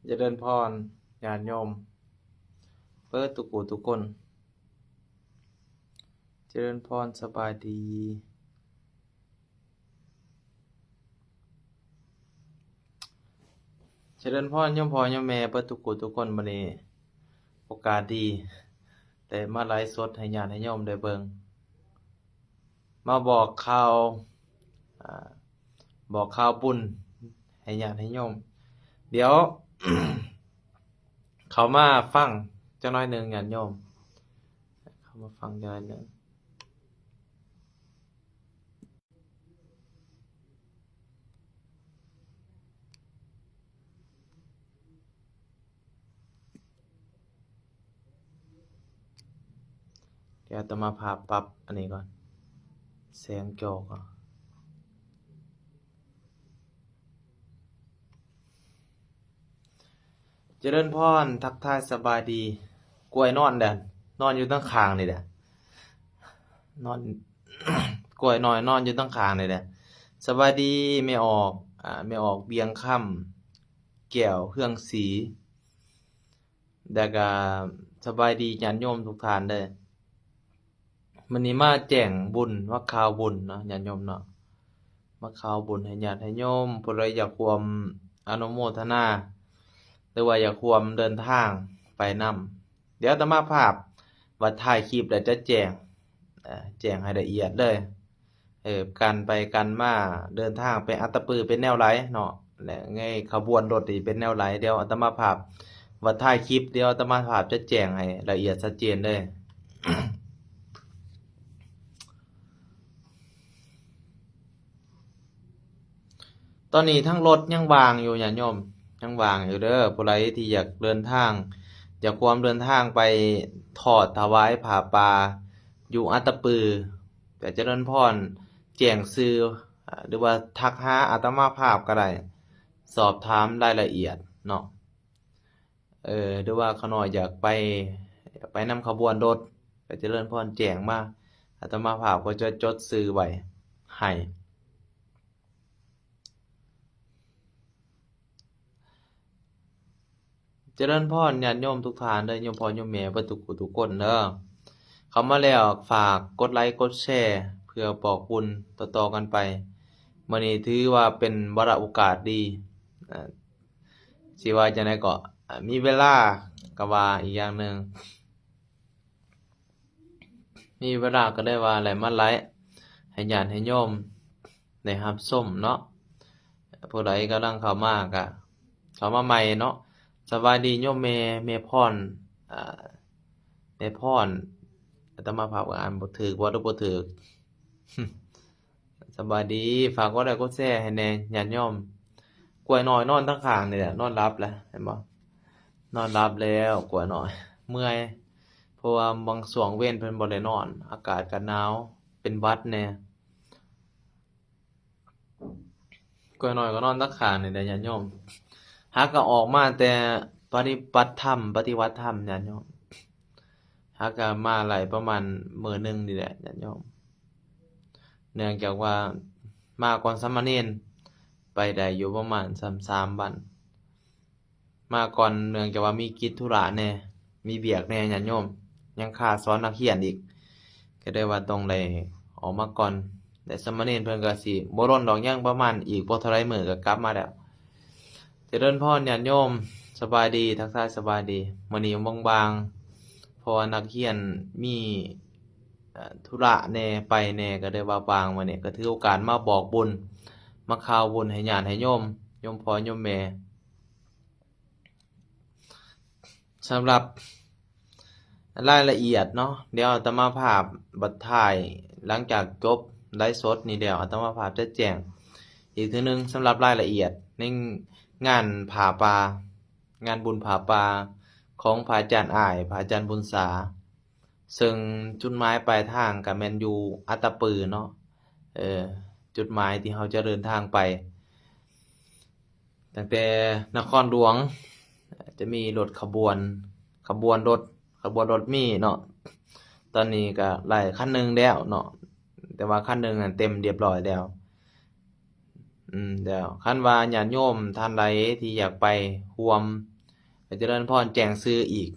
ຈະເລີນພອນ ຍາດໂຍມເບິດທຸກຜູ້ທຸກຄົນ. ຈະເລີນພອນ ສະບາຍດີ. ຈະເລີນພອນ ໂຍມພໍ່ໂຍມແມ່ເບິດທຸກຜູ້ທຸກຄົນ. ມື້ນີ້ໂອກາດດີ ໄດ້ມາໄລຟ໌ສົດໃຫ້ຍາດໃຫ້ໂຍມໄດ້ເບິ່ງ. ມາບອກຂ່າວ ອາ ບອກຂ່າວບຸນໃຫ້ຍາດໃຫ້ໂຍມ. ດຽວ ເຂົ້າມາຟັງຈັກໜ້ອຍໜຶ່ງ ຍາດໂຍມ ເຂົ້າມາຟັງຈັກໜ້ອຍໜຶ່ງ. ດຽວອາດຕະມາພາບປັບອັນນີ້ກ່ອນ ແສງຈໍກ່ອນ. ຈະເລີນພອນ ທັກທາຍສະບາຍດີ. ກ້ວຍນອນແດ່ ນອນຢູ່ທາງຂ້າງນີ້ແຫຼະ ນອນ ກ້ວຍນ້ອຍນອນຢູ່ທາງຂ້າງນີ້ແຫຼະ. ສະບາຍດີແມ່ອອກ ອາ ແມ່ອອກ ບຽງຄຳ ແກ້ວເຮືອງສີ ແລ້ວກະສະບາຍດີຍາດໂຍມທຸກທ່ານເດີ. ມື້ນີ້ມາແຈ້ງບຸນ ມາຂ່າວບຸນເນາະ ຍາດໂຍມເນາະ ມາຂ່າວບຸນໃຫ້ຍາດໃຫ້ໂຍມ. ຜູ້ໃດຢາກຮ່ວມອະນຸໂມທະນາ ຫຼືວ່າຢາກຮ່ວມເດີນທາງໄປນຳ ດຽວອາດຕະມາພາບວ່າຖ່າຍຄລິບແລ້ວຈະແຈ້ງ ເອີ ແຈ້ງໃຫ້ລະອຽດເລີຍ ເອີ ການໄປການມາ ເດີນທາງໄປອັດຕະປືເປັນແນວໃດເນາະ ແລະ ໃນຂະບວນລົດນີ້ເປັນແນວໃດ. ດຽວອາດຕະມາພາບວ່າຖ່າຍຄລິບ ດຽວອາດຕະມາພາບຈະແຈ້ງໃຫ້ລະອຽດຊັດເຈນເລີຍ. ຕອນນີ້ທັງລົດຍັງວ່າງຢູ່ຍາດໂຍມ ຍັງວ່າງຢູ່ເດີ. ຜູ້ໃດທີ່ຢາກເດີນທາງ ຢາກຮ່ວມເດີນທາງໄປທອດຖວາຍຜ້າປ່າຢູ່ອັດຕະປື ກະຈະເລີນພອນແຈ້ງຊື່ ອາ ຫຼືວ່າທັກຫາອາດຕະມາພາບກະໄດ້ ສອບຖາມລາຍລະອຽດເນາະ. ເອີ ຫຼືວ່າຂ້ານ້ອຍຢາກໄປ ໄປນຳຂະບວນລົດ ກະຈະເລີນພອນແຈ້ງມາ ອາດຕະມາພາບກໍຈະຈົດຊື່ໄວ້ໃຫ້. ຈະເລີນພອນຍາດໂຍມທຸກທ່ານເດີ ໂຍມພໍ່ໂຍມແມ່ເບິດທຸກຜູ້ທຸກຄົນເດີ. ເຂົ້າມາແລ້ວຝາກກົດໄລກົດແຊເພື່ອບອກບຸນຕໍ່ໆກັນໄປ. ມື້ນີ້ຖືວ່າເປັນວາລະໂອກາດດີ ອາ ຊິວ່າຈັ່ງໃດກໍ ອາ ມີເວລາກໍວ່າອີກຢ່າງໜຶ່ງ ມີເວລາກໍໄດ້ວ່າໄດ້ມາໄລຟ໌ໃຫ້ຍາດໃຫ້ໂຍມໄດ້ຮັບຊົມເນາະ. ຜູ້ໃດກຳລັງເຂົ້າມາກໍເຂົ້າມາໃໝ່ເນາະ. ສະບາຍດີໂຍມແມ່ ແມ່ພອນ ອາ ແມ່ພອນ ອາດຕະມາພາບກໍອ່ານບໍ່ຖືກ ເວົ້າບໍ່ຖືກ. ສະບາຍດີ ຝາກກົດໄລກົດແຊໃຫ້ແດ່ຍາດໂຍມ. ກ້ວຍນ້ອຍນອນທາງຂ້າງນີ້ແຫຼະ ນອນຫຼັບແລ້ວ ເຫັນບໍ່ ນອນຫຼັບແລ້ວກ້ວຍນ້ອຍ ເມື່ອຍ ເພາະວ່າບາງຊ່ວງເວັນເພິ່ນບໍ່ໄດ້ນອນ ອາກາດກໍໜາວ ເປັນຫວັດແດ່. ກ້ວຍນ້ອຍກໍນອນທາງຂ້າງນີ້ແຫຼະຍາດໂຍມ. ຫາກໍອອກມາແຕ່ປະຕິບັດທຳ ປະຕິບັດທຳຍາດໂຍມ. ຫາກະມາໄດ້ປະມານມື້ໜຶ່ງນີ້ແຫຼະຍາດໂຍມ ເນື່ອງຈາກວ່າມາກ່ອນສາມະເນນ ໄປໄດ້ຢູ່ປະມານສາມ ສາມວັນ ມາກ່ອນ ເນື່ອງຈາກວ່າມີກິດທຸລະແດ່ ມີວຽກແດ່ຍາດໂຍມ ຍັງຄາສອນນັກຮຽນອີກ ກໍເລີຍວ່າຕ້ອງໄດ້ອອກມາກ່ອນ. ແລະ ສາມະເນນເພິ່ນກໍຊິບໍ່ດົນດອກ ຍັງປະມານອີກບໍ່ເທົ່າໃດມື້ກໍກັບມາແລ້ວ. ຈະເລີນພອນຍາດໂຍມ ສະບາຍດີ ທັກທາຍສະບາຍດີ. ມື້ນີ້ວ່າງໆ ເພາະວ່ານັກຮຽນມີ ເອີ ທຸລະແດ່ ໄປແດ່ ກໍເລີຍວ່າວ່າງມື້ນີ້ ກໍຖືໂອກາດມາບອກບຸນ ມາຂ່າວບຸນໃຫ້ຍາດໃຫ້ໂຍມ ໂຍມພໍ່ໂຍມແມ່. ສຳລັບລາຍລະອຽດເນາະ ດຽວອາດຕະມາພາບບັດທ້າຍ ຫຼັງຈາກຈົບໄລຟ໌ສົດນີ້ແລ້ວ ອາດຕະມາພາບຈະແຈ້ງອີກເທື່ອໜຶ່ງ ສຳລັບລາຍລະອຽດໃນງານຜ້າປ່າ ງານບຸນຜ້າປ່າຂອງພະອາຈານອ້າຍ ພະອາຈານບຸນສາ ເຊິ່ງຈຸດໝາຍປາຍທາງກໍແມ່ນຢູ່ອັດຕະປືເນາະ ເອີ ຈຸດໝາຍທີ່ເຮົາຈະເດີນທາງໄປ ຕັ້ງແຕ່ນະຄອນຫຼວງ ຈະມີລົດຂະບວນ ຂະບວນລົດ ຂະບວນລົດມີເນາະ ຕອນນີ້ກໍໄດ້ຄັນໜຶ່ງແລ້ວເນາະ ແຕ່ວ່າຄັນໜຶ່ງນັ້ນເຕັມຮຽບຮ້ອຍແລ້ວ. ອືມ ແລ້ວຄັນວ່າຍາດໂຍມທ່ານໃດທີ່ຢາກໄປຮ່ວມ ໃຫ້ຈະເລີນພອນແຈ້ງຊື່ອີກ.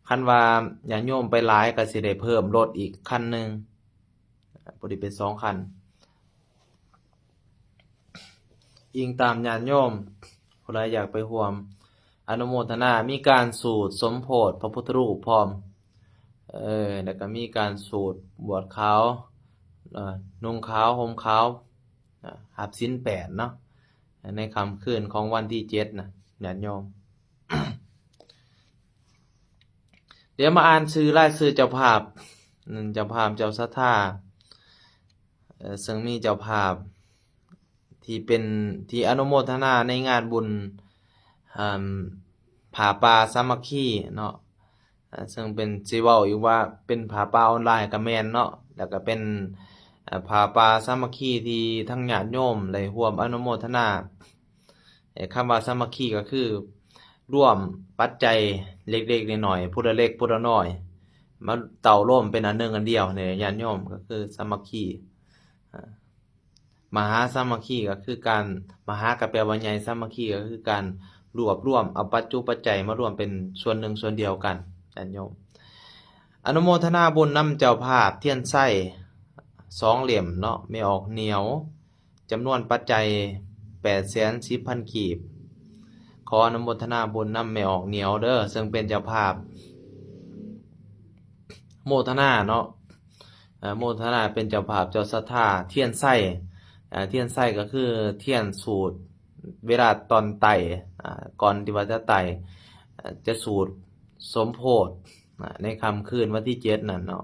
ຄັນວ່າຍາດໂຍມໄປຫຼາຍກໍຊິໄດ້ເພີ່ມລົດອີກຄັນໜຶ່ງ, ພໍດີເປັນສອງຄັນ. ອີງຕາມຍາດໂຍມຜູ້ໃດຢາກໄປຮ່ວມອະນຸໂມທະນາ, ມີການສູດສົມໂພດພະພຸດທະຮູບພ້ອມ, ເອີ ແລ້ວກໍມີການສູດບວດຂາວ, ເອີ ນຸ່ງຂາວ ຫົ່ມຂາວ, ອາ ຮັບສິນແປດເນາະ ໃນຄ່ຳຄືນຂອງວັນທີເຈັດນະ ຍາດໂຍມ. ດຽວມາອ່ານຊື່ລາຍຊື່ເຈົ້າພາບ, ເຈົ້າພາບເຈົ້າສັດທາ, ເຊິ່ງມີເຈົ້າພາບທີ່ເປັນ ທີ່ອະນຸໂມທະນາໃນງານບຸນ ອາ ຜ້າປ່າສາມັກຄີເນາະ, ອາ ເຊິ່ງເປັນ ຊິເວົ້າອີກວ່າເປັນຜ້າປ່າອອນລາຍກໍແມ່ນເນາະ, ແລ້ວກໍເປັນ ອາ ຜ້າປ່າສາມັກຄີທີ່ທັງຍາດໂຍມໄດ້ຮ່ວມອະນຸໂມທະນາ. ເອີ ຄຳວ່າສາມັກຄີກໍຄືລວມປັດໄຈເລັກໆນ້ອຍໆ ຜູ້ລະເລັກຜູ້ລະນ້ອຍ ມາເຕົ້າໂລມເປັນອັນໜຶ່ງອັນດຽວນີ້ ຍາດໂຍມ, ກໍຄືສາມັກຄີ. ອາ ມະຫາສາມັກຄີກໍຄືການ, ມະຫາກໍແປວ່າໃຫຍ່, ສາມັກຄີກໍຄືການລວບລວມເອົາປັດຈຸປັດໄຈມາລວມເປັນສ່ວນໜຶ່ງສ່ວນດຽວກັນ ຍາດໂຍມ. ອະນຸໂມທະນາບຸນນຳເຈົ້າພາບທຽນໄຊສອງເຫຼັ້ມເນາະ, ແມ່ອອກໜຽວ, ຈຳນວນປັດໄຈແປດແສນສິບພັນກີບ. ຂໍອະນຸໂມທະນາບຸນນຳແມ່ອອກໜຽວເດີ ເຊິ່ງເປັນເຈົ້າພາບ ໂມທະນາເນາະ, ເອີ ໂມທະນາເປັນເຈົ້າພາບເຈົ້າສັດທາທຽນໄຊ. ເອີ ທຽນໄຊກໍຄືທຽນສູດເວລາຕອນໄຕ້, ອາ ກ່ອນທີ່ວ່າຈະໄຕ້, ເອີ ຈະສູດສົມໂພດ ອາ ໃນຄ່ຳຄືນວັນທີເຈັດນັ້ນເນາະ.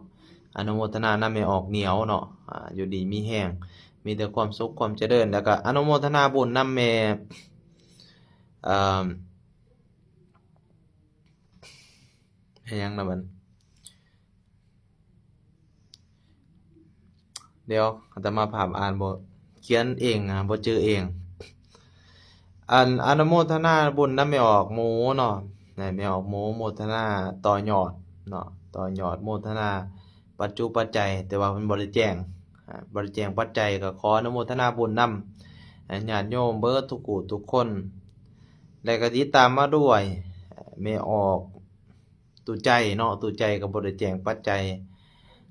ອະນຸໂມທະນານຳແມ່ອອກໜຽວເນາະ, ອາ ຢູ່ດີມີແຮງ, ມີແຕ່ຄວາມສຸກຄວາມຈະເລີນ, ແລ້ວກໍອະນຸໂມທະນາບຸນນຳແມ່ ເອີ ອີຫຍັງລະບັດ, ດຽວອາດຕະມາພາບອ່ານບໍ່ ຂຽນເອງ ອາ ບໍ່ຈື່ເອງ. ອັນ ອະນຸໂມທະນາບຸນນຳແມ່ອອກໝູເນາະ, ແມ່ອອກໝູໂມທະນາຕໍ່ຍອດເນາະ, ຕໍ່ຍອດໂມທະນາປັດຈຸປັດໄຈ, ແຕ່ວ່າເພິ່ນບໍ່ໄດ້ແຈ້ງ ອາ ບໍ່ໄດ້ແຈ້ງປັດໄຈ, ກໍຂໍອະນຸໂມທະນາບຸນນຳ ອາ ຍາດໂຍມເບິດທຸກຜູ້ທຸກຄົນ. ແລ້ວກໍຕິດຕາມມາດ້ວຍ ແມ່ອອກ ຕູ້ໃຈເນາະ, ຕູ້ໃຈກໍບໍ່ໄດ້ແຈ້ງປັດໄຈ.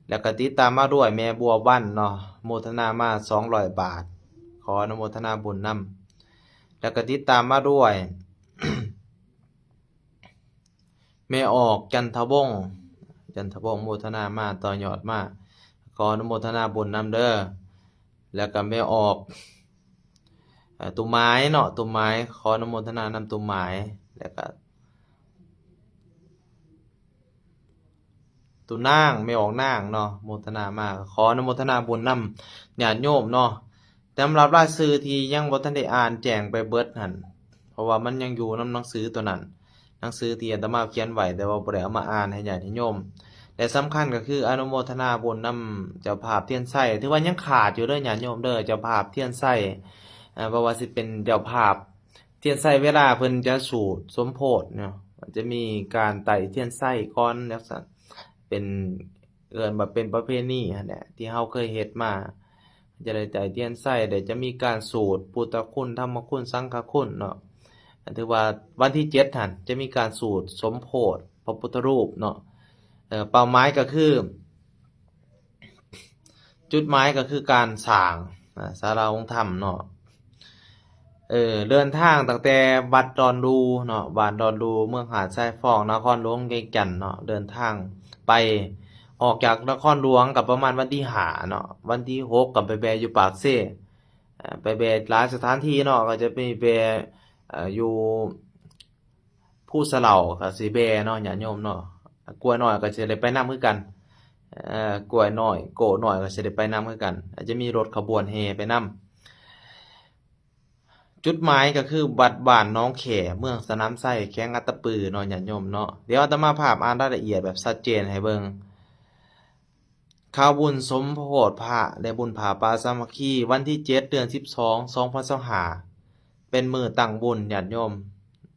ແລ້ວກໍຕິດຕາມມາດ້ວຍແມ່ບົວວັນເນາະ, ໂມທະນາມາສອງຮ້ອຍບາດ, ຂໍອະນຸໂມທະນາບຸນນຳ. ແລ້ວກໍຕິດຕາມມາດ້ວຍ ແມ່ອອກ ຈັນທະວົງ, ຈັນທະວົງ ໂມທະນາມາຕໍ່ຍອດມາ, ຂໍອະນຸໂມທະນາບຸນນຳເດີ. ແລ້ວກໍແມ່ອອກ ເອີ ຕຸໝາຍເນາະ, ຕຸໝາຍ, ຂໍອະນຸໂມທະນານຳຕຸໝາຍ. ແລ້ວກໍຕຸນາງ, ແມ່ອອກນາງເນາະ, ໂມທະນາມາ, ຂໍອະນຸໂມທະນາບຸນນຳຍາດໂຍມເນາະ. ສຳລັບລາຍຊື່ທີ່ຍັງບໍ່ທັນໄດ້ອ່ານແຈ້ງໄປເບິດຫັ້ນ, ເພາະວ່າມັນຍັງຢູ່ນຳໜັງສືຕົວນັ້ນ, ໜັງສືທີ່ອາດຕະມາຂຽນໄວ້ ແຕ່ວ່າບໍ່ໄດ້ເອົາມາອ່ານໃຫ້ຍາດໃຫ້ໂຍມ. ແລະ ສຳຄັນກໍຄືອະນຸໂມທະນາບຸນນຳເຈົ້າພາບທຽນໄຊ, ຖືວ່າຍັງຂາດຢູ່ເດີຍາດໂຍມເດີ, ເຈົ້າພາບທຽນໄຊ, ເອີ ບໍ່ວ່າຊິເປັນເຈົ້າພາບທຽນໄຊ ເວລາເພິ່ນຈະສູດສົມໂພດເນາະ, ມັນຈະມີການໄຕ້ທຽນໄຊກ່ອນ ຈັ່ງຊັ້ນ, ເປັນ ເອີ້ນວ່າເປັນປະເພນີຫັ້ນແຫຼະ ທີ່ເຮົາເຄີຍເຮັດມາ, ຈະໄດ້ໄຕ້ທຽນໄຊ ແລະ ຈະມີການສູດພຸດທະຄຸນ ທຳມະຄຸນ ສັງຄະຄຸນເນາະ. ຖືວ່າວັນທີເຈັດຫັ້ນ ຈະມີການສູດສົມໂພດພະພຸດທະຮູບເນາະ. ເອີ ເປົ້າໝາຍກໍຄື ຈຸດໝາຍກໍຄືການສ້າງ ອາ ສາລາອົງທຳເນາະ. ເອີ ເດີນທາງຕັ້ງແຕ່ວັດດອນດູເນາະ, ບ້ານດອນດູ ເມືອງຫາດຊາຍຟອງ ນະຄອນຫຼວງວຽງຈັນເນາະ, ເດີນທາງໄປ ອອກຈາກນະຄອນຫຼວງກໍປະມານວັນທີຫ້າເນາະ, ວັນທີຫົກກໍໄປແວ່ຢູ່ປາກເຊ, ອາ ໄປແວ່ຫຼາຍສະຖານທີ່ເນາະ, ກໍຈະມີແວ່ ເອີ ຢູ່ ພູສະເຫຼົ່າກໍຊິແວ່ເນາະ ຍາດໂຍມເນາະ, ກ້ວຍນ້ອຍກໍຊິໄດ້ໄປນຳຄືກັນ, ເອີ ກ້ວຍນ້ອຍ ໂກ້ນ້ອຍກໍຊິໄດ້ໄປນຳຄືກັນ, ອາດຈະມີລົດຂະບວນແຫ່ໄປນຳ. ຈຸດໝາຍກໍຄືວັດບ້ານໜອງແຂ້ ເມືອງສະໜາມໄຊ ແຂວງອັດຕະປືເນາະ ຍາດໂຍມເນາະ. ດຽວອາດຕະມາພາບອ່ານລາຍລະອຽດແບບຊັດເຈນໃຫ້ເບິ່ງ. ຂ່າວບຸນສົມໂພດພະ ແລະ ບຸນຜ້າປ່າສາມັກຄີ ວັນທີເຈັດ ເດືອນສິບສອງ ສອງພັນຊາວຫ້າ ເປັນມື້ຕັ້ງບຸນ ຍາດໂຍມ,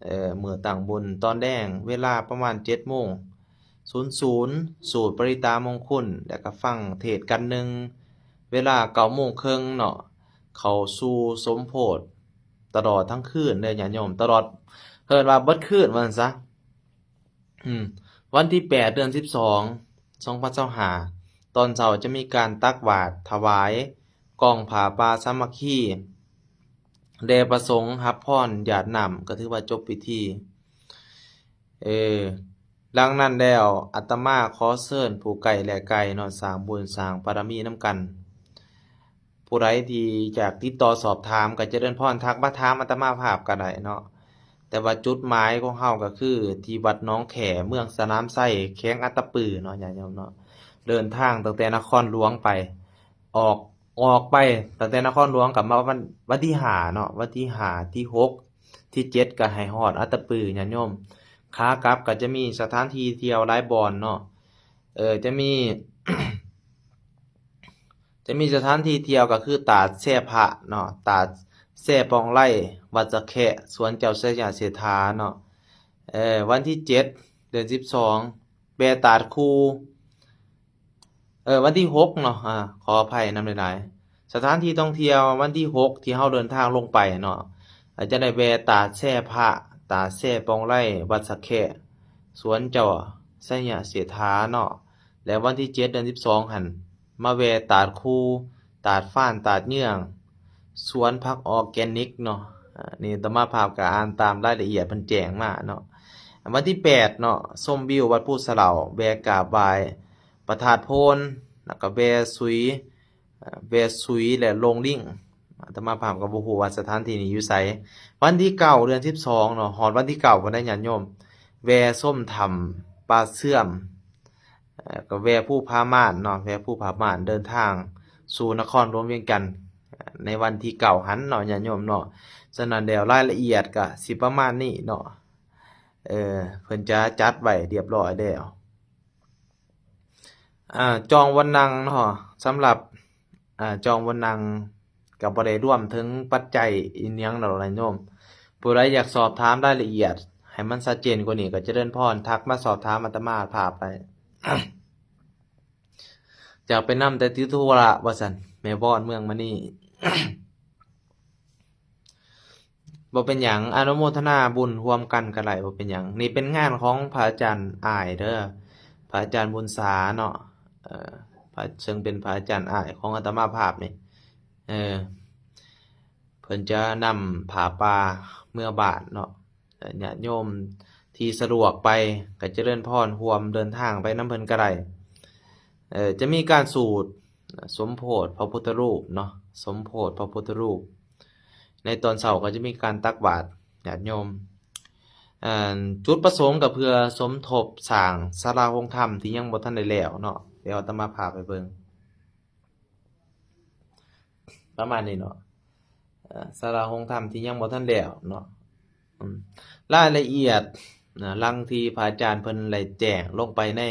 ເອີ ມື້ຕັ້ງບຸນຕອນແລງ ເວລາປະມານເຈັດໂມງສູນສູນ ສູດປະລິດຕາມົງຄຸນ ແລະ ກະຟັງເທດກັນໜຶ່ງ ເວລາເກົ້າໂມງເຄິ່ງເນາະ, ເຂົ້າສູ່ສົມໂພດ ຕະຫຼອດທັງຄືນເດີຍາດໂຍມ, ຕະຫຼອດ ເອີ້ນວ່າເບິດຄືນວ່າຊັ້ນຊະ. ອືມ ວັນທີແປດ ເດືອນສິບສອງ ສອງພັນຊາວຫ້າ ຕອນເຊົ້າຈະມີການຕັກບາດຖວາຍກອງຜ້າປ່າສາມັກຄີ ແດ່ພະສົງຮັບພອນຢາດນ້ຳ ກໍຖືວ່າຈົບພິທີ. ເອີ ດັ່ງນັ້ນແລ້ວ ອາດຕະມາຂໍເຊີນຜູ້ໃກ້ແລະໄກເນາະ ສ້າງບຸນສ້າງບາລະມີນຳກັນ. ຜູ້ໃດທີ່ຢາກຕິດຕໍ່ສອບຖາມ ກໍຈະເລີນພອນທັກມາຖາມອາດຕະມາພາບກໍໄດ້ເນາະ. ແຕ່ວ່າຈຸດໝາຍຂອງເຮົາກໍຄືທີ່ວັດໜອງແຂ້ ເມືອງສະໜາມໄຊ ແຂວງອັດຕະປືເນາະ ຍາດໂຍມເນາະ. ເດີນທາງຕັ້ງແຕ່ນະຄອນຫຼວງໄປ ອອກ ອອກໄປຕັ້ງແຕ່ນະຄອນຫຼວງກໍມາວັນ ວັນທີຫ້າເນາະ ວັນທີຫ້າ ທີຫົກ ທີເຈັດ ກໍໃຫ້ຮອດອັດຕະປື ຍາດໂຍມ. ຂາກັບກໍຈະມີສະຖານທີ່ທ່ຽວຫຼາຍບ່ອນເນາະ ເອີ ຈະມີ ຈະມີສະຖານທີ່ທ່ຽວກໍຄືຕາດແຊ່ພະເນາະ ຕາດແຊ່ປ່ອງໄລ ວັດສະແຄະ ສວນເຈົ້າໄຊຍະເສດຖາເນາະ. ເອີ ວັນທີເຈັດ ເດືອນສິບສອງ ແວ່ຕາດຄູ ເອີ ວັນທີຫົກເນາະ ອາ ຂໍອະໄພນຳຫຼາຍໆ. ສະຖານທີ່ທ່ອງທ່ຽວວັນທີຫົກ ທີ່ເຮົາເດີນທາງລົງໄປເນາະ ອາດຈະໄດ້ແວ່ຕາດແຊ່ພະ ຕາດແຊ່ປ່ອງໄລ ວັດສະແຄະ ສວນເຈົ້າໄຊຍະເສດຖາເນາະ. ແລະ ວັນທີເຈັດ ເດືອນສິບສອງຫັ້ນ ມາແວ່ຕາດຄູ ຕາດຟານ ຕາດເຍືອງ ສວນຜັກອອກແກນິກເນາະ. ອາ ນີ້ອາດຕະມາພາບກໍອ່ານຕາມລາຍລະອຽດເພິ່ນແຈ້ງມາເນາະ. ວັນທີແປດເນາະ ຊົມວິວວັດພູສະເຫຼົາ ແວ່ກາບໄຫວ້ພະທາດໂພນ ແລ້ວກໍແວ່ສຸຍ ເອີ ແວ່ສຸຍ ແລະ ໂລງລິງ. ອາດຕະມາພາບກໍບໍ່ຮູ້ວ່າສະຖານທີ່ນີ້ຢູ່ໃສ. ວັນທີເກົ້າ ເດືອນສິບສອງເນາະ ຮອດວັນທີເກົ້າພຸ້ນນະ ຍາດໂຍມ ແວ່ຊົມຖ້ຳປ່າເຊື່ອມ ເອີ ກໍແວ່ພູຜາມ່ານເນາະ ແວ່ພູຜາມ່ານ ເດີນທາງສູ່ນະຄອນຫຼວງວຽງຈັນ ໃນວັນທີເກົ້າຫັ້ນເນາະ ຍາດໂຍມເນາະ. ສະນັ້ນແລ້ວ ລາຍລະອຽດກໍຊິປະມານນີ້ເນາະ ເອີ ເພິ່ນຈະຈັດໄວ້ຮຽບຮ້ອຍແລ້ວ. ອາ ຈອງບ່ອນນັ່ງເນາະ ສຳລັບ ອາ ຈອງບ່ອນນັ່ງກໍບໍ່ໄດ້ລວມເຖິງປັດໄຈອີ່ຫຍັງດອກນະໂຍມ. ຜູ້ໃດຢາກສອບຖາມລາຍລະອຽດໃຫ້ມັນຊັດເຈນກວ່ານີ້ ກໍຈະເລີນພອນທັກມາສອບຖາມອາດຕະມາພາບໄດ້. ຢາກໄປນຳແຕ່ຕິດທຸລະວ່າຊັ້ນ ແມ່ວອນເມືອງມະນີ. ບໍ່ເປັນຫຍັງ ອະນຸໂມທະນາບຸນຮ່ວມກັນກໍໄດ້ ບໍ່ເປັນຫຍັງ. ນີ້ເປັນງານຂອງພະອາຈານອ້າຍເດີ ພະອາຈານບຸນສາເນາະ ເອີ ພະ ເຊິ່ງເປັນພະອາຈານອ້າຍຂອງອາດຕະມາພາບນີ້ ເອີ ເພິ່ນຈະນຳຜ້າປ່າເມືອບ້ານເນາະ. ເອີ ຍາດໂຍມທີ່ສະດວກໄປກໍຈະເລີນພອນຮ່ວມເດີນທາງໄປນຳເພິ່ນກໍໄດ້. ເອີ ຈະມີການສູດ ສົມໂພດພະພຸດທະຮູບເນາະ ສົມໂພດພະພຸດທະຮູບ. ໃນຕອນເຊົ້າກໍຈະມີການຕັກບາດຍາດໂຍມ. ເອີ ຈຸດປະສົງກໍເພື່ອສົມທົບສ້າງສາລາໂຮງທຳທີ່ຍັງບໍ່ທັນໄດ້ແລ້ວເນາະ. ດຽວອາດຕະມາພາໄປເບິ່ງ ປະມານນີ້ເນາະ ເອີ ສາລາໂຮງທຳທີ່ຍັງບໍ່ທັນແລ້ວເນາະ. ອາ ລາຍລະອຽດນະ ຫຼັງທີ່ພະອາຈານເພິ່ນໄດ້ແຈ້ງລົງໄປໃນ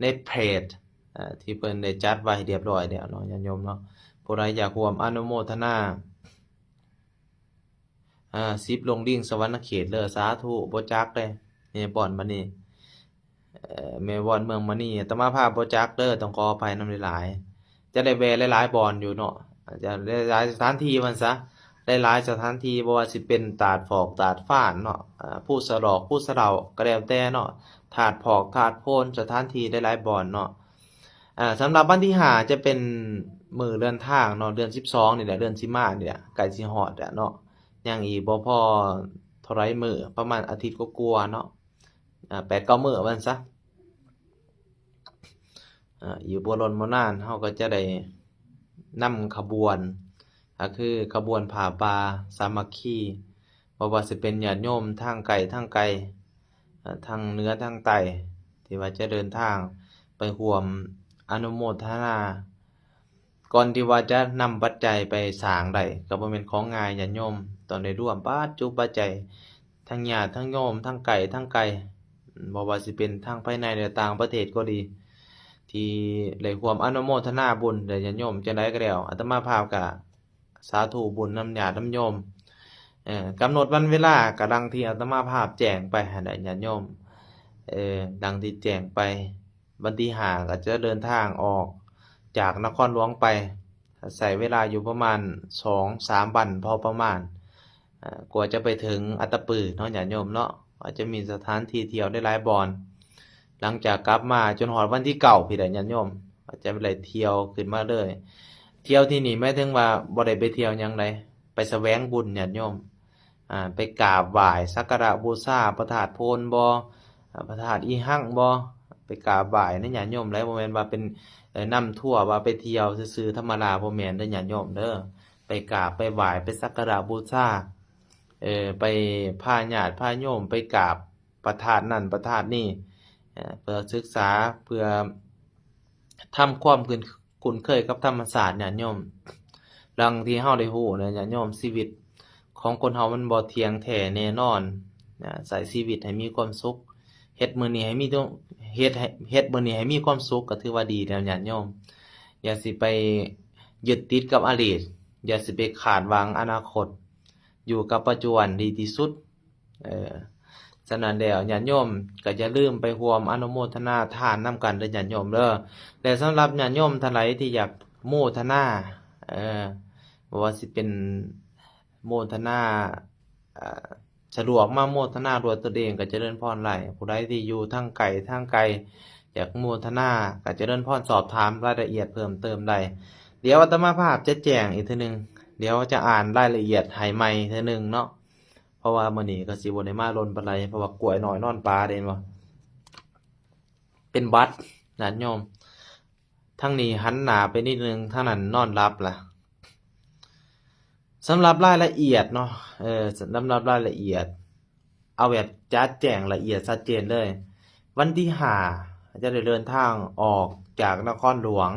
ໃນເພຈ ອາ ທີ່ເພິ່ນໄດ້ຈັດໄວ້ຮຽບຮ້ອຍແລ້ວເນາະ ຍາດໂຍມເນາະ. ຜູ້ໃດຢາກຮ່ວມອະນຸໂມທະນາ ອາ ສິບລົງລິງສະຫວັນນະເຂດເດີ ສາທຸ. ບໍ່ຈັກເດ້ ແມ່ວອນມະນີ ເອີ ແມ່ວອນເມືອງມະນີ ອາດຕະມາພາບບໍ່ຈັກເດີ ຕ້ອງຂໍອະໄພນຳຫຼາຍໆ. ຈະໄດ້ແວ່ຫຼາຍໆບ່ອນຢູ່ເນາະ ອາດຈະໄດ້ຫຼາຍສະຖານທີ່ວ່າຊັ້ນຊະ ໄດ້ຫຼາຍສະຖານທີ່ ບໍ່ວ່າຊິເປັນຕາດຟອກຕາດຟານເນາະ ອາ ພູສະຫຼອກ ພູສະເຫຼົາ ກໍແລ້ວແຕ່ເນາະ ທາດພອກທາດໂພນ ສະຖານທີ່ໄດ້ຫຼາຍບ່ອນເນາະ. ອາ ສຳລັບວັນທີຫ້າຈະເປັນມື້ເດີນທາງເນາະ ເດືອນສິບສອງນີ້ແຫຼະ ເດືອນຊິມານີ້ແຫຼະ ໃກ້ຊິຮອດແລ້ວເນາະ ຍັງອີກບໍ່ພໍເທົ່າໃດມື້ ປະມານອາທິດກວ່າໆເນາະ ອາ ແປດເກົ້າມື້ວ່າຊັ້ນຊະ. ອາ ອີກບໍ່ດົນບໍ່ນານ ເຮົາກໍຈະໄດ້ນຳຂະບວນ ກໍຄືຂະບວນຜ້າປ່າສາມັກຄີ ບໍ່ວ່າຊິເປັນຍາດໂຍມທາງໃກ້ທາງໄກ ອາ ທາງເໜືອທາງໃຕ້ ທີ່ວ່າຈະເດີນທາງໄປຮ່ວມອະນຸໂມທະນາ. ກ່ອນທີ່ວ່າຈະນຳປັດໄຈໄປສ້າງໄດ້ ກໍບໍ່ແມ່ນຂອງງ່າຍ ຍາດໂຍມ ຕ້ອງໄດ້ລວມປັດຈຸປັດໄຈ ທັງຍາດທັງໂຍມ ທັງໃກ້ທັງໄກ ບໍ່ວ່າຊິເປັນທາງພາຍໃນ ແລະ ຕ່າງປະເທດກໍດີ ທີ່ໄດ້ຮ່ວມອະນຸໂມທະນາບຸນ ແລະ ຍາດໂຍມ. ຈັ່ງໃດກໍແລ້ວ ອາດຕະມາພາບກໍສາທຸບຸນນຳຍາດນຳໂຍມ. ເອີ ກຳນົດວັນເວລາກໍດັ່ງທີ່ອາດຕະມາພາບແຈ້ງໄປຫັ້ນແຫຼະ ຍາດໂຍມ ເອີ ດັ່ງທີ່ແຈ້ງໄປ. ວັນທີຫ້າກໍຈະເດີນທາງອອກຈາກນະຄອນຫຼວງໄປ ໃຊ້ເວລາຢູ່ປະມານສອງສາມວັນພໍປະມານ. ອ່າ ກວ່າຈະໄປເຖິງອັດຕະປືເນາະ ຍາດໂຍມເນາະ ອາດຈະມີສະຖານທີ່ທ່ຽວໄດ້ຫຼາຍບ່ອນ. ຫຼັງຈາກກັບມາຈົນຮອດວັນທີເກົ້າ ພີ້ແຫຼະ ຍາດໂຍມ ອາດຈະໄດ້ທ່ຽວຂຶ້ນມາເລີຍ. ທ່ຽວທີ່ນີ້ໝາຍເຖິງວ່າບໍ່ໄດ້ໄປທ່ຽວຫຍັງໃດ ໄປສະແຫວງບຸນ ຍາດໂຍມ ອ່າ ໄປກາບໄຫວ້ສັກກາລະບູຊາພະທາດໂພນບໍ ອ່າ ພະທາດອີ່ຮັ່ງບໍ ໄປກາບໄຫວ້ນະ ຍາດໂຍມເດີ. ບໍ່ແມ່ນວ່າເປັນ ເອີ ນຳທົວວ່າໄປທ່ຽວຊື່ໆທຳມະດາ ບໍ່ແມ່ນເດີ ຍາດໂຍມເດີ. ໄປກາບໄປໄຫວ້ ໄປສັກກາລະບູຊາ ເອີ ໄປພາຍາດພາໂຍມໄປກາບພະທາດນັ້ນພະທາດນີ້ ເອີ ເພື່ອສຶກສາ ເພື່ອທຳຄວາມຄຸ້ນ ຄຸ້ນເຄີຍກັບທຳມະຊາດ ຍາດໂຍມ. ດັ່ງທີ່ເຮົາໄດ້ຮູ້ນະ ຍາດໂຍມ ຊີວິດຂອງຄົນເຮົາມັນບໍ່ທ່ຽງແທ້ແນ່ນອນນະ. ໃຊ້ຊີວິດໃຫ້ມີຄວາມສຸກ ເຮັດມື້ນີ້ໃຫ້ມີ ເຮັດໃຫ້ ເຮັດມື້ນີ້ໃຫ້ມີຄວາມສຸກ ກໍຖືວ່າດີແລ້ວ ຍາດໂຍມ. ຢ່າຊິໄປຍຶດຕິດກັບອະດີດ ຢ່າຊິໄປຄາດຫວັງອະນາຄົດ ຢູ່ກັບປັດຈຸບັນດີທີ່ສຸດ. ເອີ ສະນັ້ນແລ້ວ ຍາດໂຍມກໍຢ່າລືມໄປຮ່ວມອະນຸໂມທະນາທານນຳກັນເດີ ຍາດໂຍມເດີ. ແລະ ສຳລັບຍາດໂຍມທ່ານໃດທີ່ຢາກໂມທະນາ ເອີ ບໍ່ວ່າຊິເປັນໂມທະນາ ເອີ ສະດວກມາໂມທະນາດ້ວຍຕົນເອງກໍຈະເລີນພອນໄດ້. ຜູ້ໃດທີ່ຢູ່ທາງໄກ ທາງໄກ ຢາກໂມທະນາກໍຈະເລີນພອນ ສອບຖາມລາຍລະອຽດເພີ່ມເຕີມໄດ້. ດຽວອາດຕະມາພາບຈະແຈ້ງອີກເທື່ອໜຶ່ງ ດຽວຈະອ່ານລາຍລະອຽດໃຫ້ໃໝ່ເທື່ອໜຶ່ງເນາະ. ເພາະວ່າມື້ນີ້ກໍຊິບໍ່ໄດ້ມາດົນປານໃດ ເພາະວ່າກ້ວຍນ້ອຍນອນປ່າເດ້ ເຫັນບໍ່ ເປັນຫວັດ ຍາດໂຍມ. ທາງນີ້ຫັນໜ້າໄປນິດໜຶ່ງ ທາງນັ້ນນອນຫຼັບລະ. ສຳລັບລາຍລະອຽດເນາະ ເອີ ສຳລັບລາຍລະອຽດ ເອົາແບບຈະແຈ້ງລະອຽດຊັດເຈນເລີຍ. ວັນທີຫ້າ ຈະໄດ້ເດີນທາງອອກຈາກນະຄອນຫຼວງ,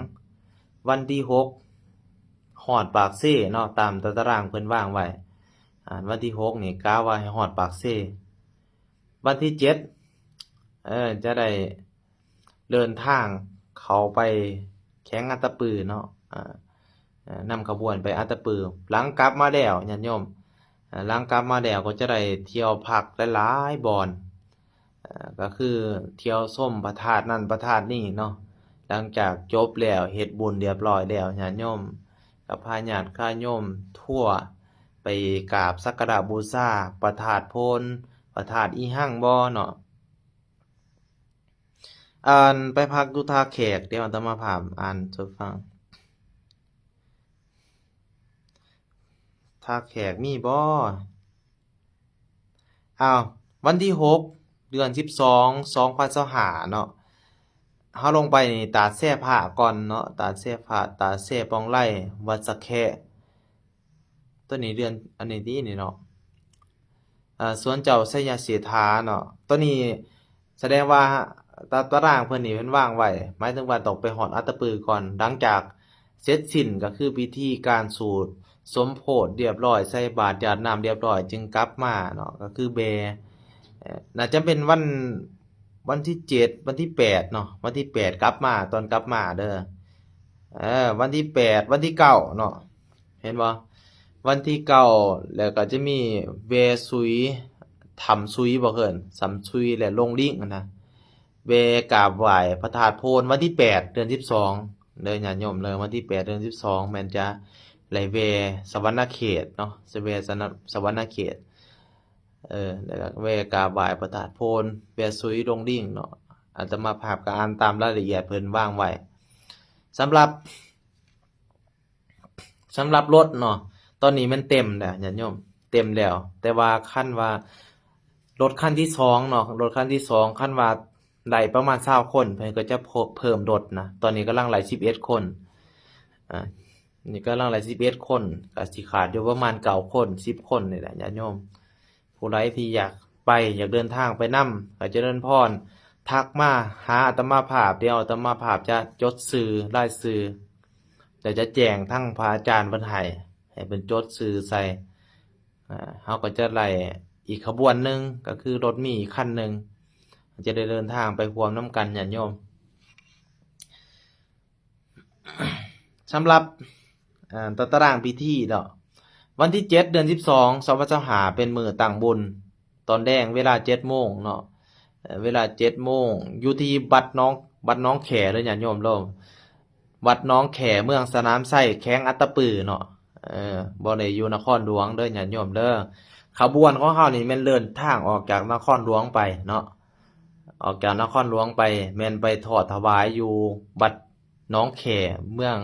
ວັນທີຫົກ ຮອດປາກເຊເນາະ ຕາມຕາຕະລາງເພິ່ນວາງໄວ້. ອ່າ ວັນທີຫົກນີ້ກະວ່າໃຫ້ຮອດປາກເຊ. ວັນທີເຈັດ ເອີ ຈະໄດ້ເດີນທາງເຂົ້າໄປແຂວງອັດຕະປືເນາະ ອ່າ ນຳຂະບວນໄປອັດຕະປື. ຫຼັງກັບມາແລ້ວ ຍາດໂຍມ ຫຼັງກັບມາແລ້ວກໍຈະໄດ້ທ່ຽວພັກຫຼາຍໆບ່ອນ ກໍຄືທ່ຽວຊົມພະທາດນັ້ນພະທາດນີ້ເນາະ. ຫຼັງຈາກຈົບແລ້ວ ເຮັດບຸນລຽບຮ້ອຍແລ້ວ ຍາດໂຍມ ກໍພາຍາດຄາໂຍມທົວໄປກາບສັກກາລະບູຊາພະທາດໂພນ ພະທາດອີ່ຮັ່ງບໍເນາະ. ອ່ານ ໄປພັກຢູ່ທ່າແຂກ ດຽວອາດຕະມາພາບອ່ານສູ່ຟັງ. ທ່າແຂກມີບໍ່? ອ້າວ ວັນທີຫົກ ເດືອນສິບສອງ ສອງພັນຊາວຫ້າເນາະ ເຮົາລົງໄປນີ້ ຕາດແຊ່ພະກ່ອນເນາະ ຕາດແຊ່ພະ ຕາດແຊ່ປ່ອງໄລ ວັດສະແຄະ. ຕົວນີ້ເດືອນ ອັນນີ້ຕິນີ້ເນາະ ເອີ ສວນເຈົ້າໄຊຍະເສດຖາເນາະ. ຕົວນີ້ສະແດງວ່າຕາ ຕາຕະລາງເພິ່ນນີ້ເພິ່ນວາງໄວ້ ໝາຍເຖິງວ່າຕ້ອງໄປຮອດອັດຕະປືກ່ອນ. ຫຼັງຈາກເສັດສິ້ນກໍຄືພິທີການສູດສົມໂພດລຽບຮ້ອຍ ໃສ່ບາດຢາດນ້ຳລຽບຮ້ອຍ ຈຶ່ງກັບມາເນາະ ກໍຄືແບ ເອີ ໜ້າຈະເປັນວັນ ວັນທີເຈັດ ວັນທີແປດເນາະ ວັນທີແປດກັບມາ ຕອນກັບມາເດີ ເອີ ວັນທີແປດ ວັນທີເກົ້າເນາະ ເຫັນບໍ່? ວັນທີເກົ້າ ແລ້ວກໍຈະມີແວ່ຊຸຍ ຖ້ຳຊຸຍບໍ່ເອີ້ນ ຖ້ຳຊຸຍ ແລະ ລົງລິ້ງຫັ້ນນະ ແວ່ກາບໄຫວ້ພະທາດໂພນ ວັນທີແປດ ເດືອນສິບສອງເດີ ຍາດໂຍມເດີ. ວັນທີແປດ ເດືອນສິບສອງ ແມ່ນຈະໄດ້ແວ່ສະຫວັນນະເຂດເນາະ ຈະແວ່ສະຫວັນນະເຂດ ເອີ ແລ້ວກໍແວ່ກາບໄຫວ້ພະທາດໂພນ ແວ່ຊຸຍລົງລິ້ງເນາະ. ອາດຕະມາພາບກໍອ່ານຕາມລາຍລະອຽດເພິ່ນວາງໄວ້. ສຳລັບ ສຳລັບລົດເນາະ ຕອນນີ້ມັນເຕັມແລ້ວຍາດໂຍມ ເຕັມແລ້ວ. ແຕ່ວ່າຄັນວ່າລົດຄັນທີສອງເນາະ ລົດຄັນທີສອງ ຄັນວ່າໄດ້ປະມານຊາວຄົນ ເພິ່ນກໍຈະເພີ່ມລົດນະ. ຕອນນີ້ກຳລັງໄລ່ສິບເອັດຄົນ ອ່າ ນີ້ກຳລັງໄລ່ສິບເອັດຄົນ ກໍຊິຂາດຢູ່ປະມານເກົ້າຄົນ ສິບຄົນນີ້ແຫຼະຍາດໂຍມ. ຜູ້ໃດທີ່ຢາກໄປ ຢາກເດີນທາງໄປນຳ ກໍຈະເລີນພອນ ທັກມາຫາອາດຕະມາພາບ ດຽວອາດຕະມາພາບຈະຈົດຊື່ ລາຍຊື່ ແລ້ວຈະແຈ້ງທາງພະອາຈານເພິ່ນໃຫ້ ໃຫ້ເພິ່ນຈົດຊື່ໃສ່. ອ່າ ເຮົາກໍຈະໄດ້ອີກຂະບວນໜຶ່ງ ກໍຄືລົດມີອີກຄັນໜຶ່ງ ຈະໄດ້ເດີນທາງໄປຮ່ວມນຳກັນຍາດໂຍມ. ສຳລັບ ເອີ ຕາຕະລາງພິທີເນາະ ວັນທີເຈັດ ເດືອນສິບສອງ ສອງພັນຊາວຫ້າ ເປັນມື້ຕັ້ງບຸນ ຕອນແລງເວລາເຈັດໂມງເນາະ ເອີ ເວລາເຈັດໂມງ ຢູ່ທີ່ວັດໜອງ ວັດໜອງແຂເດີຍາດໂຍມເດີ ວັດໜອງແຂ ເມືອງສະໜາມໄຊ ແຂວງອັດຕະປືເນາະ ເອີ ບໍ່ໄດ້ຢູ່ນະຄອນຫຼວງເດີຍາດໂຍມເດີ. ຂະບວນຂອງເຮົານີ້ແມ່ນເດີນທາງອອກຈາກນະຄອນຫຼວງໄປເນາະ, ອອກຈາກນະຄອນຫຼວງໄປ ແມ່ນໄປທອດຖວາຍຢູ່ວັດໜອງແຂ້ ເມືອງ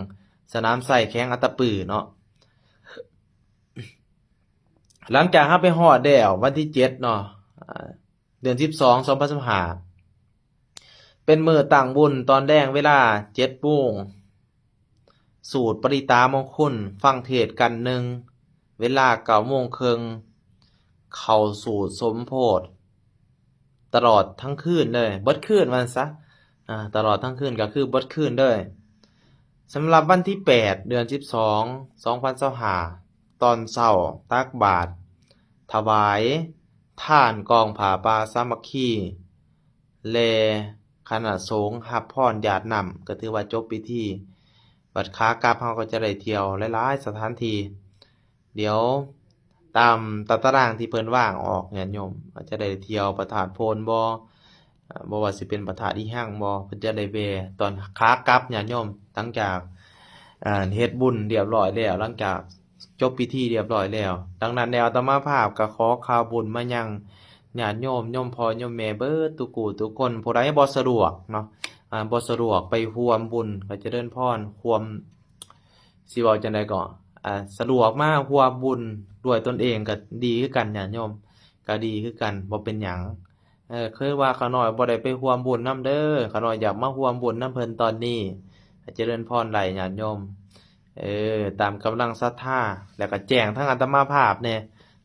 ສະໜາມໄຊ ແຂວງອັດຕະປືເນາະ. ຫຼັງຈາກເຮົາໄປຮອດແລ້ວ ວັນທີເຈັດເນາະ ເດືອນສິບສອງ ສອງພັນຊາວຫ້າ ເປັນມື້ຕັ້ງບຸນ ຕອນແລງເວລາເຈັດໂມງ ສູດປະລິຕາມົງຄຸນ ຟັງເທດກັນໜຶ່ງ ເວລາເກົ້າໂມງເຄິ່ງ ເຂົ້າສູດສົມໂພດ ຕະຫຼອດທັງຄືນເລີຍ ເບິດຄືນວ່າຊັ້ນຊະ ອາ ຕະຫຼອດທັງຄືນກໍຄືເບິດຄືນເລີຍ. ສຳລັບວັນທີແປດ ເດືອນສິບສອງ ສອງພັນຊາວຫ້າ ຕອນເຊົ້າ ຕັກບາດ ຖວາຍທານກອງຜ້າປ່າສາມັກຄີ ແລະ ຄະນະສົງຮັບພອນຢາດນ້ຳ ກໍຖືວ່າຈົບພິທີ. ບັດຂາກັບເຮົາກໍຈະໄດ້ທ່ຽວຫຼາຍໆສະຖານທີ່. ດຽວຕາມຕາຕະລາງທີ່ເພິ່ນວາງອອກ ຍາດໂຍມ ອາດຈະໄດ້ທ່ຽວພະທາດໂພນບໍ ອາ ບໍ່ວ່າຊິເປັນພະທາດອີ່ຫຍັງບໍ ເພິ່ນຈະໄດ້ແວ່ຕອນຂາກັບ ຍາດໂຍມ ຫຼັງຈາກ ອາ ເຮັດບຸນລຽບລ້ອຍແລ້ວ ຫຼັງຈາກ ຈົບພິທີລຽບລ້ອຍແລ້ວ. ດັ່ງນັ້ນແລ້ວ ອາດຕະມາພາບກໍຂໍຂ່າວບຸນມາຍັງຍາດໂຍມ ໂຍມພໍ່ໂຍມແມ່ເບິດທຸກຜູ້ທຸກຄົນ. ຜູ້ໃດບໍ່ສະດວກເນາະ ອາ ບໍ່ສະດວກໄປຮ່ວມບຸນ ກໍຈະເລີນພອນ ຄວາມ ຊິເວົ້າຈັ່ງໃດກໍ ອາ ສະດວກມາຮ່ວມບຸນດ້ວຍຕົນເອງກໍດີຄືກັນ ຍາດໂຍມ ກໍດີຄືກັນ ບໍ່ເປັນຫຍັງ. ເອີ ຄືວ່າຂ້ານ້ອຍບໍ່ໄດ້ໄປຮ່ວມບຸນນຳເດີ ຂ້ານ້ອຍຢາກມາຮ່ວມບຸນນຳເພິ່ນຕອນນີ້ ໃຫ້ຈະເລີນພອນໄດ້ຍາດໂຍມ. ເອີ ຕາມກຳລັງສັດທາ ແລ້ວກໍແຈ້ງທາງອາດຕະມາພາບແດ່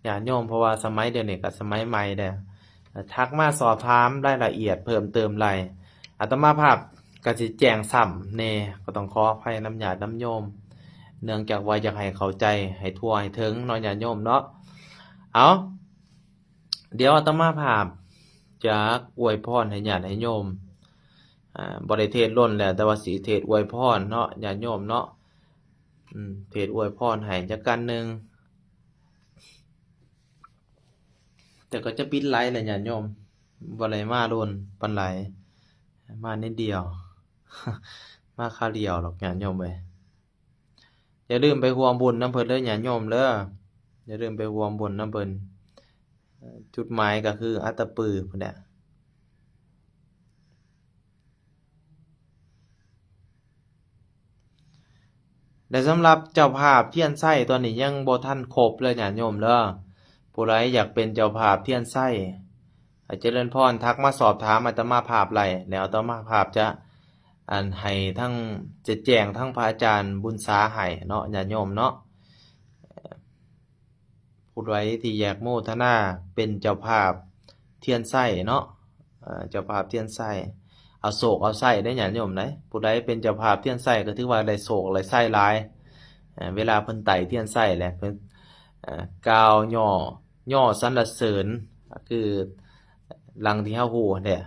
ຍາດໂຍມ ເພາະວ່າສະໄໝດຽວນີ້ກໍສະໄໝໃໝ່ແລ້ວ ທັກມາສອບຖາມລາຍລະອຽດເພີ່ມເຕີມໄດ້ ອາດຕະມາພາບກໍຊິແຈ້ງຊ້ຳແດ່ ກໍຕ້ອງຂໍອະໄພນຳຍາດນຳໂຍມ ເນື່ອງຈາກວ່າຢາກໃຫ້ເຂົ້າໃຈໃຫ້ທົ່ວໃຫ້ເຖິງເນາະ ຍາດໂຍມເນາະ. ເອົາ ດຽວອາດຕະມາພາບຈະອວຍພອນໃຫ້ຍາດໃຫ້ໂຍມ ອາ ບໍ່ໄດ້ເທດດົນແລ້ວ ແຕ່ວ່າຊິເທດອວຍພອນເນາະ ຍາດໂຍມເນາະ ອືມ ເທດອວຍພອນໃຫ້ຈັກກັນໜຶ່ງ ແຕ່ກໍຈະປິດໄລແຫຼະຍາດໂຍມ ບໍ່ໄດ້ມາດົນປານໃດ ມານິດດຽວ ມາຄາວດຽວດອກຍາດໂຍມເອີຍ. ຢ່າລືມໄປຮ່ວມບຸນນຳເພິ່ນເດີຍາດໂຍມເດີ ຢ່າລືມໄປຮ່ວມບຸນນຳເພິ່ນ ເອີ ຈຸດໝາຍກໍຄືອັດຕະປືພຸ້ນແຫຼະ. ແລະ ສຳລັບເຈົ້າພາບທຽນໄຊຕອນນີ້ຍັງບໍ່ທັນຄົບເລີຍຍາດໂຍມເດີ ຜູ້ໃດຢາກເປັນເຈົ້າພາບທຽນໄຊ ໃຫ້ຈະເລີນພອນ ທັກມາສອບຖາມອາດຕະມາພາບໄດ້ ແລ້ວອາດຕະມາພາບຈະ ອັນ ໃຫ້ທັງ ຈະແຈ້ງທັງພະອາຈານບຸນສາໃຫ້ເນາະ ຍາດໂຍມເນາະ. ຜູ້ໃດທີ່ຢາກໂມທະນາເປັນເຈົ້າພາບທຽນໄຊເນາະ ເອີ ເຈົ້າພາບທຽນໄຊ ເອົາໂຊກເອົາໄຊເດ້ຍາດໂຍມເດ້. ຜູ້ໃດເປັນເຈົ້າພາບທຽນໄຊກໍຖືວ່າໄດ້ໂຊກໄດ້ໄຊຫຼາຍ ເອີ ເວລາເພິ່ນໄຕ້ທຽນໄຊແຫຼະ ເພິ່ນ ເອີ ກ່າວຍໍ ຍໍສັນລະເສີນ ກໍຄືດັ່ງທີ່ເຮົາຮູ້ຫັ້ນແຫຼະ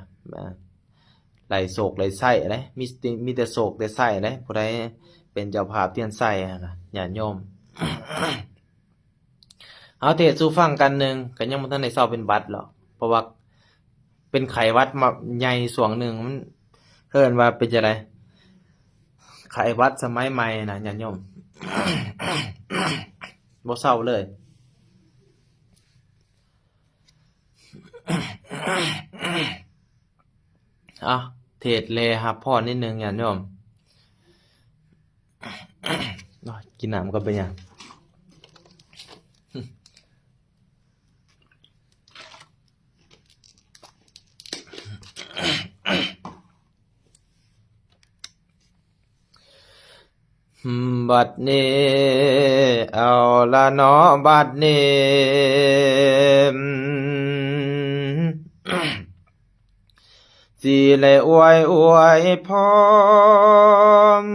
ໄດ້ໂຊກໄດ້ໄຊເດ້ ມີ ມີແຕ່ໂຊກແຕ່ໄຊເດ້ ຜູ້ໃດເປັນເຈົ້າພາບທຽນໄຊຫັ້ນນະ ຍາດໂຍມ. ເອົາເທດສູ່ຟັງກັນໜຶ່ງ ກໍຍັງບໍ່ທັນໄດ້ເຊົາເປັນຫວັດຫຼອກ ເພາະວ່າເປັນໄຂ້ຫວັດມາໃຫຍ່ຊ່ວງໜຶ່ງ ມັນເອີ້ນວ່າເປັນຈັ່ງໃດ ໄຂ້ຫວັດສະໄໝໃໝ່ນະຍາດໂຍມ ບໍ່ເຊົາເລີຍ. ເອົາ ເທດແລຮັບພອນນິດໜຶ່ງຍາດໂຍມ. ໂອ້ຍ ກິນນ້ຳກ່ອນເປັນຫຍັງ. ບັດນີ້ ເອົາລະເນາະ ບັດນີ້ ຊິໄດ້ອວຍ ອວຍພອນ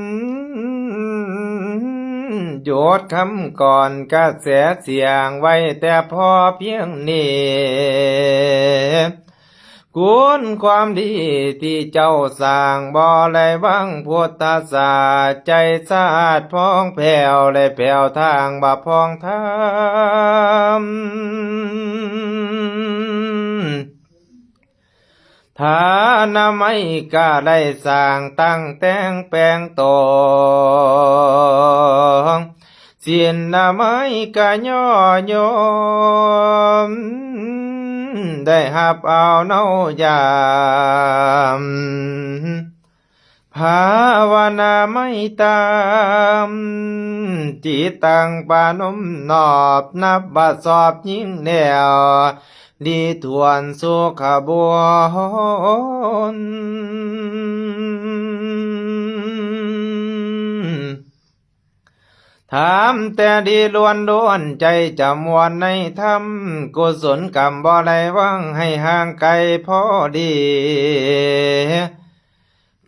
ຢຸດຄຳກ່ອນກະແສສຽງໄວ້ແຕ່ພໍພຽງນີ້. ຄຸນຄວາມດີທີ່ເຈົ້າສ້າງ ບໍ່ໄດ້ຫວັງພຸດທະຊາດ ໃຈສະອາດຜ່ອງແຜ້ວ ແລະ ແຜວທາງບາບພອງທຳ. ທານາໄມກະໄດ້ສ້າງຕັ້ງແຕ່ງແປງໂຕ ເສ ສິນລະໄມກະຍໍໂຍມ ໄດ້ຮັບເອົາເນາຢາມ ພາວະນາໄມຕາມ ຈິດຕັ້ງປະນົມນອບ ນັບວ່າຊອບຍິ່ງແລ້ວ ດີຖ້ວນສຸຂະບຸນ ທຳແຕ່ດີລ້ວນໆ ໃຈຈະມ່ວນໃນທຳ ກຸສົນກຳບໍ່ໄດ້ຫວັງ ໃຫ້ຫ່າງໄກພໍດີ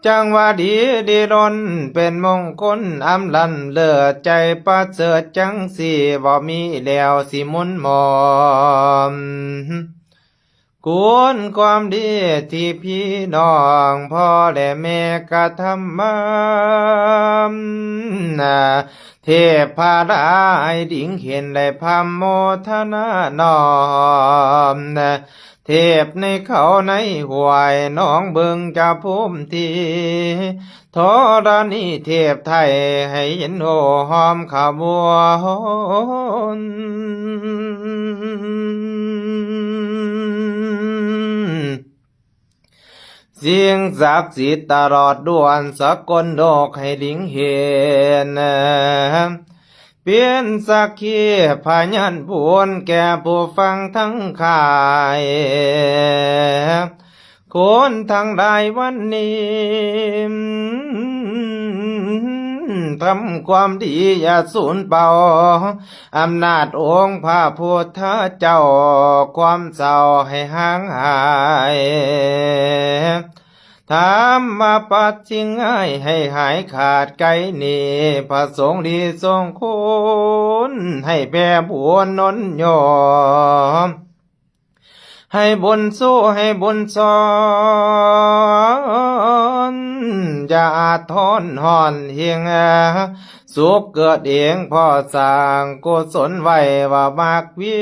ຈັ່ງວ່າດີດີລົ້ນເປັນມົງຄົນອຳລ້ຳເລີດ ໃຈປະເສີດຈັ່ງຊີ້ບໍ່ມີແລ້ວຊິໝຸນໝອມ ຄຸນຄວາມດີທີ່ພີ່ນ້ອງພໍ່ແລະແມ່ກະທຳມາ ເທພະລາໃຫ້ດິງເຫັນ ແລະພຳໂມທະນານ້ອມ ເທບໃນເຂົາໃນຫ້ວຍ ນ້ອງເບິ່ງຈະພູມທີ່ ທໍລະນີເທບໄທ ໃຫ້ເຫັນໂຫຫໍ້ມຂະບວນ ສິ່ງສັກສິດຕະຫຼອດດ້ວນ ສະກົນໂລກໃຫ້ລິງເຫັນ ເປັນສັກຂີພະຍານບຸນແກ່ຜູ້ຟັງທັງຫຼາຍ ຄົນທັງຫຼາຍວັນນີ້ ທຳຄວາມດີຢ່າສູນເປົ່າ ອຳນາດອົງພະພຸດທະເຈົ້າ ຄວາມເສົ້າໃຫ້ຫ່າງຫາຍ ທຳມະປັດສິ່ງຮ້າຍໃຫ້ຫາຍຂາດໄກໜີ ພະສົງດີຊົງຄຸນ ໃຫ້ແຜ່ບຸນໜູນໂຍມ ໃຫ້ບຸນຊູໃຫ້ບຸນສອນ ຢ່າອາດທອນຮ້ອນເຮງ ສຸກເກີດເອງພໍສ້າງກຸສົນໄວ້ວ່າມັກວິ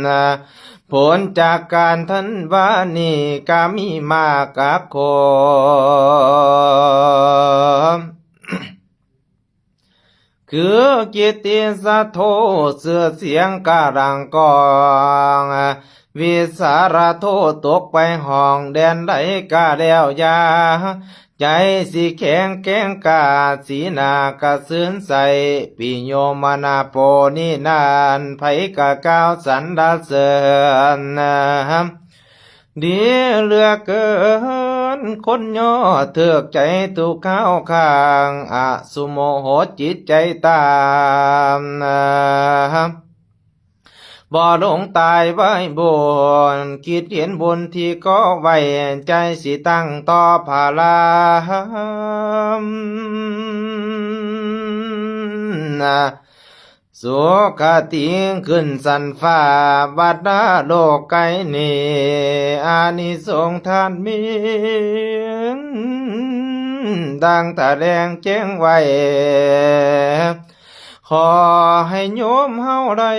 ນ ຜົນຈາກການທັນວານີ້ກະມີມາກະຄົບ ຄືກິດຕິສະໂທ ຊື່ສຽງກະດັງກ້ອງ ວິສາລະໂທ ຕົກໄປຫ້ອງແດນໃດກະແລ້ວຢ່າ ໃຈຊິແຂງແກງກາ ສີໜ້າກະຊື່ນໃສ ປິໂຍມະນາໂປນິນານ ໃຜກະກ່າວສັນລະເສີນ ດີເຫຼືອເກີນ ຄົນຍໍຖືກໃຈທຸກຄາວຂ້າງ ອະສຸໂມໂຫຈິດໃຈຕາມ ບໍ່ຫຼົງຕາຍໄວ້ບຸນ ຄິດເຫັນບຸນທີ່ກໍ່ໄວ້ ໃຈຊິຕັ້ງຕໍ່ພະລາມ ສຸຄະຕິຂຶ້ນຊັ້ນຟ້າ ວັດນະໂລກໄກນີ້ ອານິສົງທານມີ ດັ່ງຕະແລງແຈ້ງໄວ້ ຂໍໃຫ້ໂຍມເຮົາໄດ້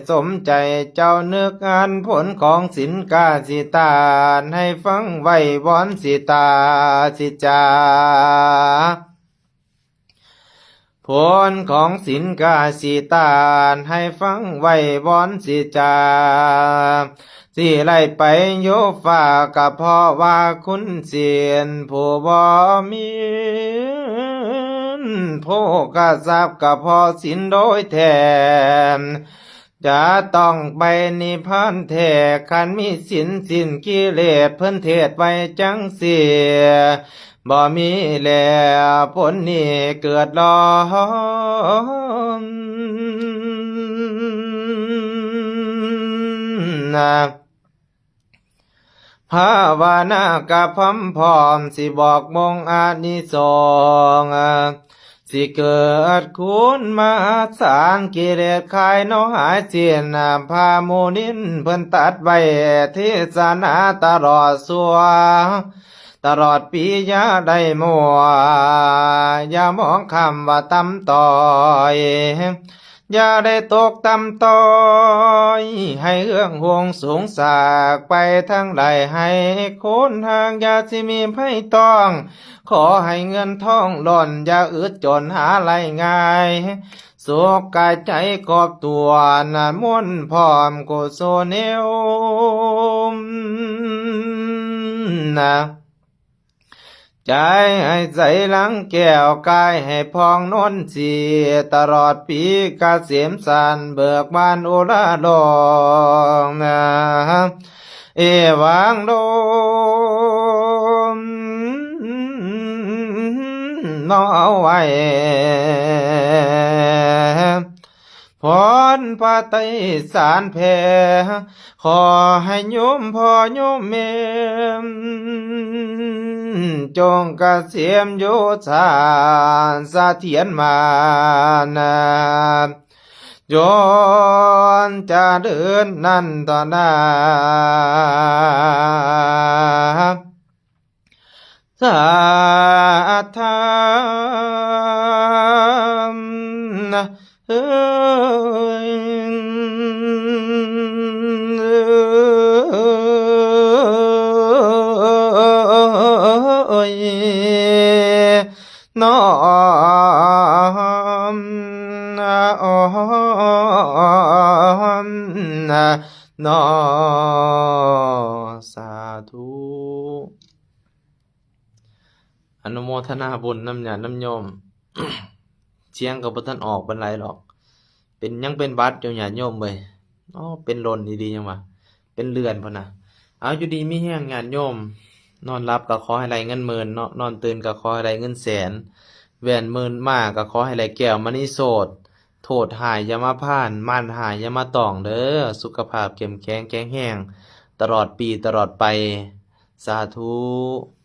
ສົມໃຈ ເຈົ້ານຶກອ່ານຜົນຂອງສິນກາສິຕານ ໃຫ້ຟັງໄວ້ວອນສິຕາສິຈາ ຜົນຂອງສິນກາສິຕານ ໃຫ້ຟັງໄວ້ວອນສິຈາ ຊິໄດ້ໄປຢູ່ຟ້າ ກະເພາະວ່າຄຸນສິນຜູ້ບໍ່ໝິ່ນ ໂພກະຊັບກະເພາະສິນໂດຍແທ້ ຈະຕ້ອງໄປນິບພານແທ້ ຄັນມີສິນສິ້ນກິເລດ ເພິ່ນເທດໄວ້ຈັ່ງຊີ້ ບໍ່ມີແລ້ວຜົນນີ້ເກີດລ້ອມ ພາວະນາກະພຳພ້ອມ ຊິບອກບົ່ງອານິສົງ ຊິເກີດຄຸນມະຫາສານ ກິເລດຄາຍເນາະຫາຍສິ້ນ ພະມຸນິນເພິ່ນຕັດໄວ້ ເທສະນາຕະຫຼອດຊົ່ວ ຕະຫຼອດປີຢ່າໄດ້ມົວ ຢ່າມອງຂ້າມວ່າຕ່ຳຕ້ອຍ ຢ່າໄດ້ຕົກຕ່ຳຕ້ອຍ ໃຫ້ເຮືອງຫົງສູງສາກໄປທາງໃດ ໃຫ້ຄົນຫ່າງຢ່າຊິມີໄພຕ້ອງ ຂໍໃຫ້ເງິນທອງຫຼອນ ຢ່າອຶດຈົນຫາໄດ້ງ່າຍ ສຸກກາຍໃຈຄອບຖ້ວນ ມົນພ້ອມກຸສົນເອວ ໃຈໃຫ້ໃສຫຼັງແກ້ວ ກາຍໃຫ້ຜ່ອງນົນສີ ຕະຫຼອດປີກະເສມສັນ ເບີກບານອຸລາລອງນາ ເອວັງໂລມເນາະ ເອົາໄວ້ ພອນພະໄຕສານແຜ່ ຂໍໃຫ້ໂຍມພໍ່ໂຍມແມ່ ຈົ່ງກະເສມຢູ່ສານສະຖຽນມານາ ຈົ່ງຈະເລີນນັນທະນາ ສາທານະ ເອີຍ ນ້ອມ ນ້ອມ ນ້ອມ ສາທຸ ອະນຸໂມທະນາບຸນນຳຍາດນຳໂຍມ ສຽງກໍບໍ່ທັນອອກປານໃດດອກ ເປັນ ຍັງເປັນຫວັດຢູ່ຍາດໂຍມເອີຍ ອໍ ເປັນລົນອີ່ຫຼີຫຍັງວະ ເປັນເລື່ອນພຸ້ນນະ ເອົາ ຢູ່ດີມີແຮງຍາດໂຍມ ນອນຫຼັບກໍຂໍໃຫ້ໄດ້ເງິນໝື່ນເນາະ ນອນຕື່ນກໍຂໍໃຫ້ໄດ້ເງິນແສນ ແວ່ນໝື່ນມາກໍຂໍໃຫ້ໄດ້ແກ້ວມະນີໂສດ ໂທດຮ້າຍຢ່າມາພານ ມານຮ້າຍຢ່າມາຕ້ອງເດີ ສຸຂະພາບເຂັ້ມແຂງແຂງແຮງ ຕະຫຼອດປີຕະຫຼອດໄປ ສາທຸ.